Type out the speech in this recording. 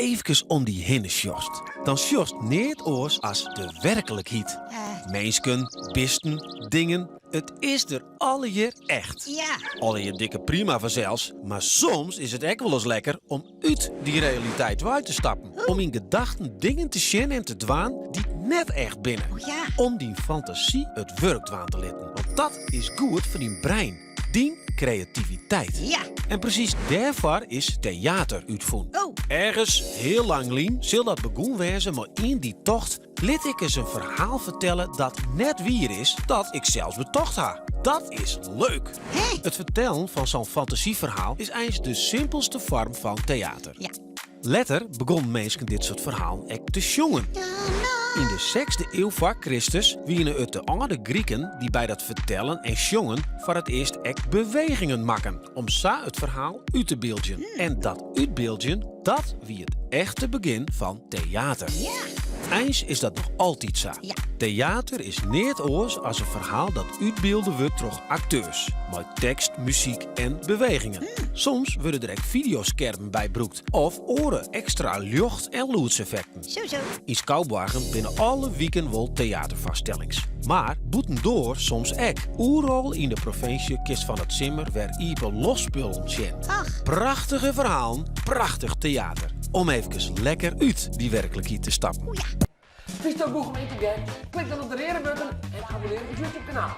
eefkes om dy hinne sjochst, dan sjochst neat oars as de werklikheid. Minsken, bisten, dingen, it is der allegear echt. Allegear dikke prima fansels, mar soms is it ek wolris lekker om út dy realiteit wei te stappen. Om yn gedachten dingen te sjen en te dwaan dy't net echt binne. Om dyn fantasy it wurk dwaan te litten, want dat is goed foar dyn brein. Dyn kreativiteit. Ja. En presys dêrfoar is teater útfûn. Oh. Ergens heel lang lyn sil dat begûn wêze mei ien dy't tocht, lit ik ris in ferhaal fertelle dat net wier is, dat ik sels betocht ha. Dat is leuk! Hè? It fertellen fan sa'n fantasyferhaal is eins de simpelste foarm fan teater. Ja. Letter begonnen minsken dit soart ferhalen ek te sjongen. Yn de sechsde iuw foar Kristus wiene it de âlde Griken dy't by dat fertellen en sjongen foar it earst ek bewegingen makken om sa it ferhaal út te byldzjen. En dat útbyldzjen, dat wie it echte begjin fan teater. Eins is dat noch altyd sa. Teater is neat oars as in ferhaal dat útbylde wurdt troch akteurs, mei tekst, muzyk en bewegingen. Soms wurde der ek fideoskermen by brûkt of oare ekstra ljocht en lûdseffekten. Zo, zo. Yn skouboargen binne alle wiken wol teaterfoarstellings. Mar bûtendoar soms ek. Oeral yn de provinsje kinst fan it simmer wer iepenloftspullen sjen. Ach. Prachtige ferhalen, prachtich teater. Om eefkes lekker út dy werklikheid te stappen. O ja. Fynsto it boech om yn te gean? Klik dan op de reade button en abonnear op ús YouTube kanaal.